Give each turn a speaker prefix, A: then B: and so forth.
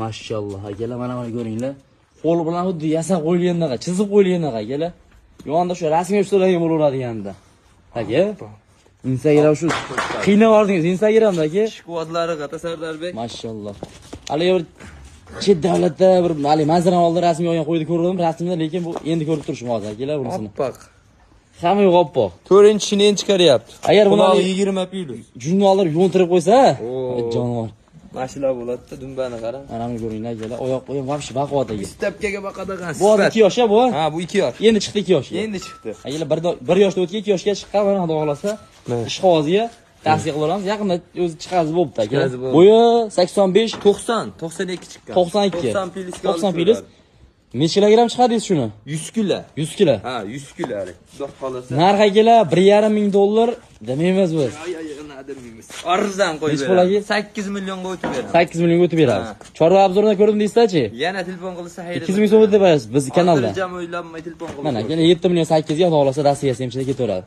A: Mashalloh, akalar, mana ko'ringlar. Qo'l bilan xuddi yasab qo'yilgandaqa, chizib qo'yilgandaqa, akalar. Yonida shu rasmga tushadigan bo'laveradiganida. Aka, Instagram shu qiynab yubordingiz Instagramda, aka.
B: Quvvatlari qata, Sardarbek.
A: Mashalloh. Haligi bir chet davlatda bir haligi manzarani oldida rasmga olgan qo'yni ko'rdim rasmda, lekin bu endi ko'rib turishim hozir, akalar, bunisini.
B: Oppoq.
A: Hamma yo'q oppoq.
B: To'rtinchi tishini endi chiqaryapti.
A: Agar buni
B: Qulog'i 20 plus.
A: Junni olib yo'ntirib qo'ysa,
B: Oo.
A: jonivor.
B: Mana shular bo'ladi-da, dumbani qarang.
A: Mana buni ko'ringlar, akalar, oyoq qo'ygan вообще baquvvat aka.
B: Stepkaga boqadigan
A: Bu hozir
B: sifat.
A: 2 yoshga bu.
B: Ha, bu 2 yosh.
A: Endi chiqdi 2 yoshga.
B: Endi chiqdi.
A: Akalar, 1 yoshda o'tgan, 2 yoshga chiqqan, mana xudo xolasa ish qog'oziga tasdiq qilamiz. Yaqinda o'zi chiqazib bo'libdi, aka.
B: Chiqazib bo'ldi.
A: Bo'yi 85,
B: 90, 92 chiqqan.
A: 92.
B: 90 plusga
A: 90 plus. Necha kilogramm chiqardingiz shuni?
B: 100 kilo.
A: 100 kilo.
B: Ha, 100 kilo hali. Xudo xolasa.
A: Narx, akalar, 1,5 ming dollar demaymiz biz.
B: Ay ay demaymiz. Arzon qo'yib
A: Nechi pul, aka?
B: beramiz. 8 millionga o'tib beramiz.
A: 8 millionga o'tib beramiz.
B: Ha.
A: Chorva обзор ida ko'rdim deysizlar-chi?
B: Yana telefon qilsa xayr.
A: 200 ming so'm o'tib berasiz biz kanalda.
B: Jam o'ylanmay telefon qilib.
A: Mana, akalar, 7 million 8 ga xudo xolasa Rossiya semchida ketaveradi.